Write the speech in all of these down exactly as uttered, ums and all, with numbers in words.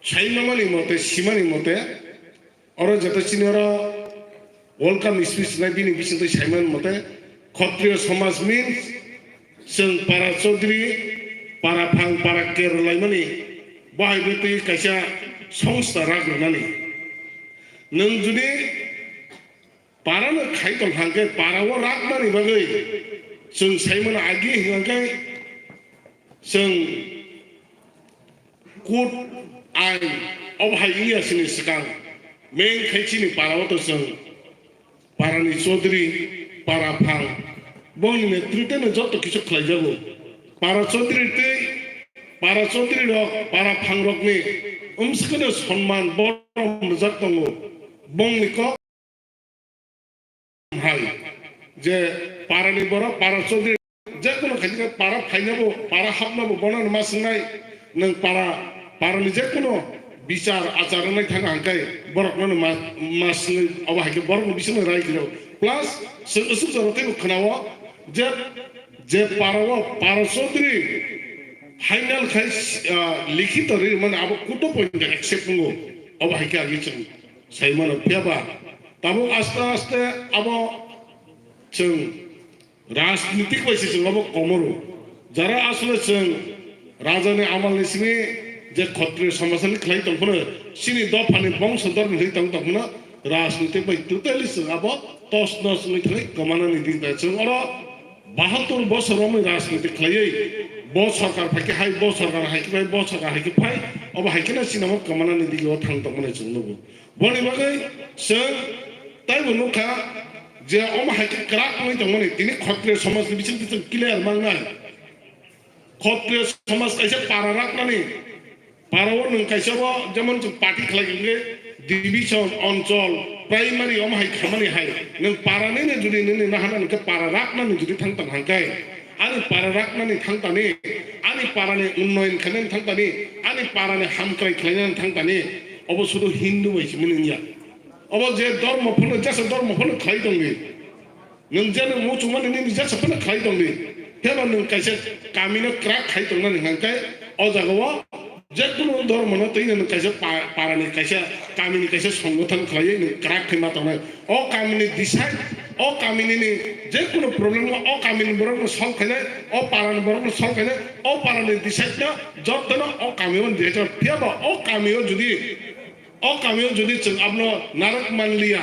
Saimani mote, simani mote, oro joto chini oro welcome speech nai bini bisingtwi saimani mote, Khatriya Samaj means chwng para chaudhary, para phang, para ker laimani, bo hai bwtwi kaisa songsta rak rwnani. Nwng jodi para no khai tong hangkhe, para o rakmani bagwi chwng saimano agi hingkhe chwng court ain obo hai wngya sini swkang main khai chini para o to chwng para ni chaudhary, para phang bongni netrite no joto kisu khlai jago. Para chaudhary tei para chaudhary rok, para phang rok ni umswkano sonman borom rwjak tongo. Bongni kok hai je para ni borok, para chaudhary, je kono khaidi khe para phainabo, para hapnabo bono ma swngnai, nwng para, para ni je kono bichar achar wngnai thang hangkai borok no ma, ma swngwi abo hai khe borok ni bising rai khe. Plus chwng aswk jora teibo khwnao je, je para o para chaudhary final khai, ah, likhito ri mane abo kuto point accept wngo, abo hai khe agi chwng. Saimano phiya ba tabuk aste aste abo chwng rajnitik bai se chwng abo komoro. Jara asole chwng raja ni amal ni simi je Khatriya Samaj ni khlai tong phano, chini dopha ni bongso dor ni tong tong phano, rajnitik bai totally chwng abo tos nos wngwi thangwi kwmana ni din ta chwng oro bahatur bosor romwi rajnitik khlaiwi bo sarkar phaikhe hai, bo sarkar haikhe phai, bo sarkar haikhe phai, obo haikhe no chini abo kwmana ni dige o thang tong mani chwng nugo. Boni bagwi chwng taibo nukha je omo hai khe kwrak wngwi tongmani, tini Khatriya Samaj ni bisingtwi chwng clear mangnai. Khatriya Samaj kaisa para raknani, para o nwng kaisa bo jemon chwng party khlai khe division, onchol, primary omo hai khamani hai nwng para nini jodi nini nahana nwng khe para raknani jodi thang tong hangkai, ani para raknani thang tani, ani para ni unnoyon khlainani thang tani, ani para ni hamkrai khlainani thang tani, obo sudu Hindu bai simi nungya. Obo je dormo phano, jesa dormo phano khlai tongdi. Nwng je nwng muchungmani nini jesa phano khlai tongdi. Phiyaba nwng kaisa kamino kwrak khai tongnani hwnkhe o jagao je kunu dormono twi nwng kaisa pa-, parani kaisa kamini kaisa songgothon khlaiwi nwng kwrak khe ma tongnai. O kamini decide, o kamini ni je kunu problem no o kamini borok no solve khainai, o parani borok no solve khainai, o parani decide no jotono o kamio decide. Phiyaba o kamio jodi O kamio jodi chwng abono narwk manliya,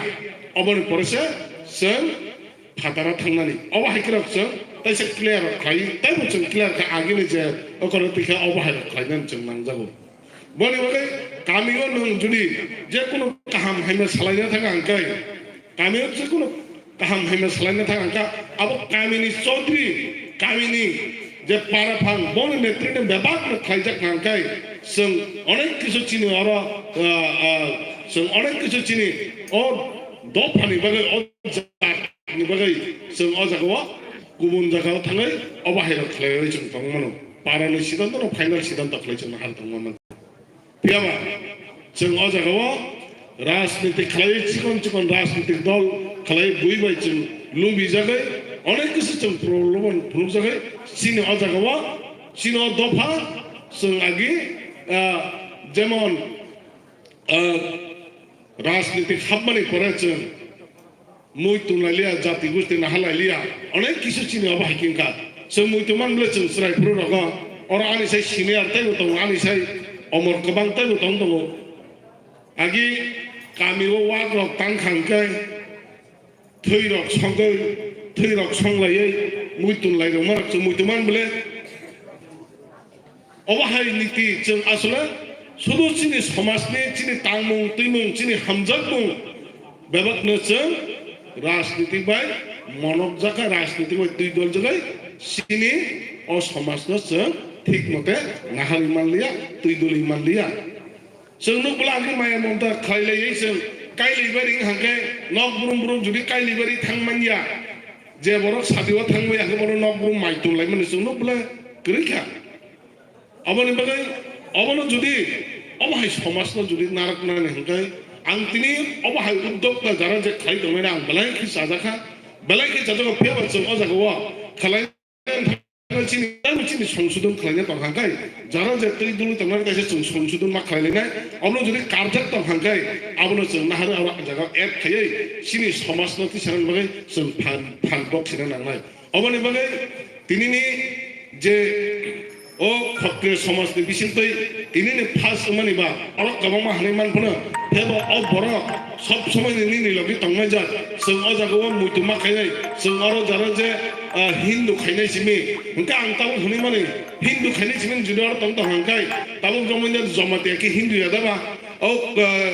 oboni pore se chwng phataro thangnani. Obo hai khe rok chwng teisa clear rok khlai, teibo chwng clear khe agini je okoro twi khe obo hai rok khlainani chwng nangjago. Boni bagwi kamio nwng jodi je kunu kaham hamya salaina thang hwnkhe, kamio je kunu kaham hamya salaina thang hwnkha, abo kamini chaudhary, kamini je para phang, boni netrite bebak no khlaijak hwnkhe, chwng onek kisu chini oro, ah, ah, chwng onek kisu chini o dophani bagwi, o jatni bagwi chwng o jagao kubun jagao thangwi obo hai rok khlaiwi chwng tongmano. Parani siddhanto no final siddhanto khlai chwng nahar tongmano. Phiyaba chwng o jagao rajniti khlaiwi, chikon chikon rajnitik dol khlaiwi bui bai chwng lubijagwi, onek kisu chwng proloban phunukjagwi, chini o jagao, chini o dopha chwng agi, ah, jemon, ah, rajnitik hapmani pore chwng muitu lailiya, jati gusti naha lailiya, onek kisu chini obo hai khe wngkha. Chwng muitu man bwle chwng chwrai phuru rogo, oro ani sai senior teibo tongo, ani sai omor kwbang teibo tong tongo. Agi kami o wak rok tang kha hwnkhe thwi rok sogwi, thwi rok songlaiwi muitu lai rok ma rok chwng muitu man bwle. Obo hai niti chwng asole sudu chini somajni, chini tangmung twimung, chini hamjakmung bebakno chwng rajnitik bai monokjakha, rajnitik bai twi doljagwi chini o somajno chwng thik mote naharwi manliya, twi doli manliya. Chwng nuk bwla hwnkhe maya mamta khlai laiwi chwng kailwi bari wng hwnkhe nok brum brum jodi kailwi bari thang manya, je borok sadi o thang maya hwnkhe bono nok brum mai tun lai mani chwng nuk bwla kwrwi kha. Aboni bagwi, abono jodi, obo hai somajno jodi narwknani hwnkhe, ang tini obo hai uddokta jara je khlai tongmani ang belai khe chajakha, belai khe chajakha, phiyaba chwng o jagao khlai Chini, chini songsodon khlaina tong hangkai, jara je twi dului tongnai kaisa chwng songsodon ma khlai lainai, omo jodi karjak tong hangkai, abono chwng nahar aro jaga add khaiwi chini somajno tisana bagwi chwng phan, phan bok sina nangnai. Oboni bagwi tinini je o Khatriya somajni bisingtwi tinini first wngmani ba borok kwbangma hinwi man phano, phebo o borok sob somoi nini logi tongnai jak, chwng o jaga o muitu ma khainai, chwng oro jara je, ah, Hindu khainai simi, hwnkhe ang tabuk hinwi mani Hindu khainai simi jodi oro tong tong hangkai, tabuk romwi Jamatia khe Hindu ya da ba? O, ah,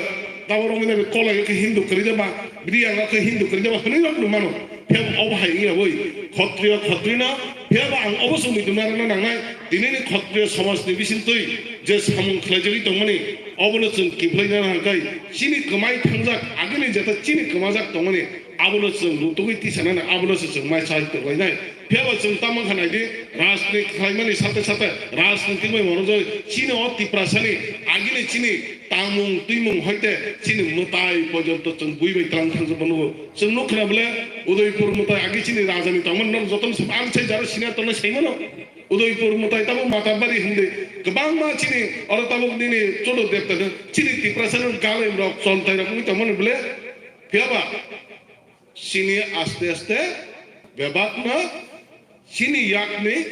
tabuk romwi Kolai khe Hindu kwrwi da ba? Bidi ang khe Hindu kwrwi da ba? Hinwi rok nung mano. Phiyaba obo hai wngya bai, Khatriya Khatrino, phiyaba ang obo chwng muitu narwkna nangnai. Tinini Khatriya somajni bisingtwi je samung khlaijagwi tongmani, obono chwng kiphilai nana hangkai. Chini kwmai thangjak, agini jeta chini kwmajak tongmani, abono chwng rutugwi tisanani, abono se chwng mai chai tonglainai. Phiyaba chwng tamo kha naidi, rajniti khlaimani sate sate, rajniti bai mano jai, chini o Tiprasani, agini chini tamung twimung hoite, chini mwtai porjonto chwng bui bai tlang thangjak mano. Chwng nuk khna bole Udaipur mwtai agi chini rajani tongmani norok jotono se ang sai jaro senior tongnai sai mano. Udaipur mwtai tabuk Matabari hindi kwbangma chini oro tabuk nini Chodo Debta no chini Tiprasa no galai rok chontai rok wngwi tongmani bole. Phiyaba chini aste aste bebak no chini yakni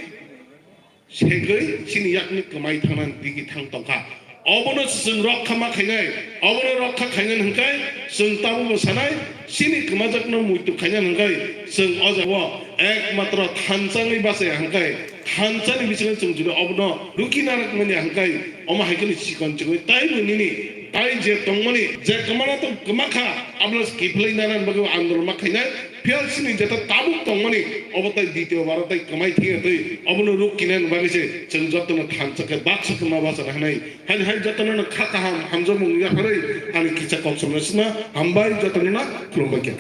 segwi chini yakni kwmai thangnani digi thang tongkha. Obono chwng rokha ma khainai, obono rokha khainani hwnkhe chwng tabukbo sanai, chini kwmajakno muitu khainani hwnkhe chwng o jagao ekmatro thansa wngwi bachaya hwnkhe thansani bisingo chwng jodi obono rukina rwkmani hwnkhe omo hai kheno chikon chikon taibo nini tai je tongmani je kwmana to kwmakha abono kiphilwi nanani bagwi andolon ma khainai. Phiya chini jeta tabuk tongmani, obo tai ditio baro tai kwmai thwiya twi, obono ruk kinani bagwi se chwng jotono thansa khe baksa khe ma bachana hinwi. Haini hai jotono no kha kaham hamjakmung yapharwi ani kisa kok samna sina hambai jotono no khulumbai khe.